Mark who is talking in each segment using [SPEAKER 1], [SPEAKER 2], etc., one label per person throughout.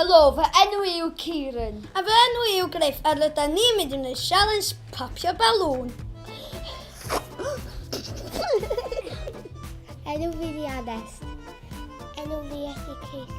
[SPEAKER 1] Helo, fy enw i yw Kieran.
[SPEAKER 2] A fy enw i yw Griff a rydyn ni'n mynd i wneud sialens popio balŵn.
[SPEAKER 3] Enw fi di Anest. Enw fi ydy Caitlin.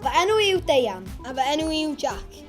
[SPEAKER 2] Fy enw i yw Deian. A fy enw i yw Jack.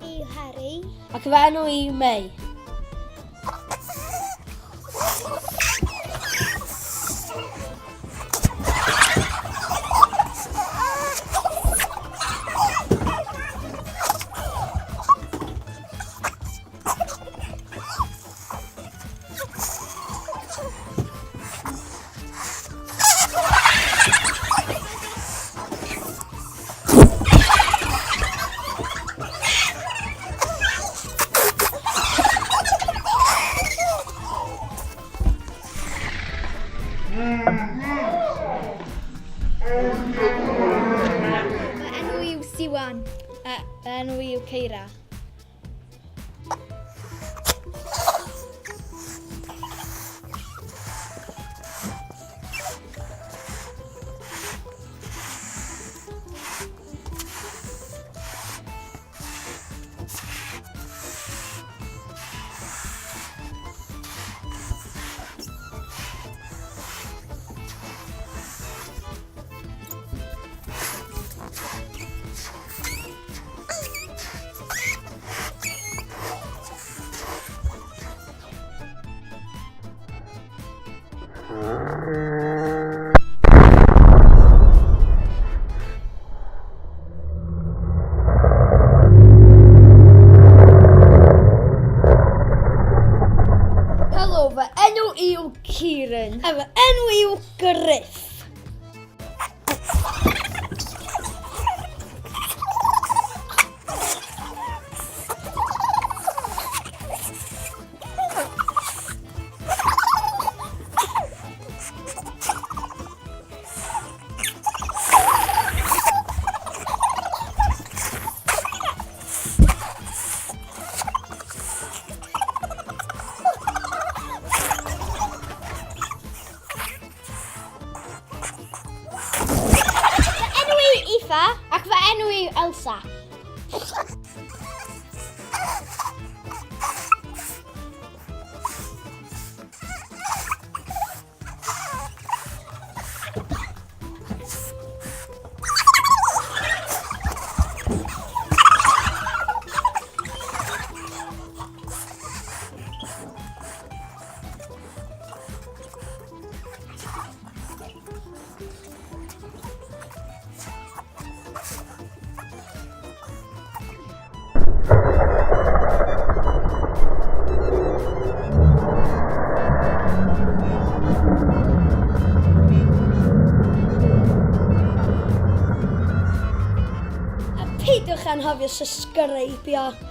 [SPEAKER 3] I Harry.
[SPEAKER 1] Ac fy enw i yw May.
[SPEAKER 3] Fy enw i yw Siwan.
[SPEAKER 2] A fy enw i yw Ceira.
[SPEAKER 1] Helo, fy enw i yw Kieran.
[SPEAKER 2] A fy enw i yw Griff.
[SPEAKER 3] Fy enw i Ifa ac fy enw i Elsa.
[SPEAKER 2] A peidiwch anghofio subscribio.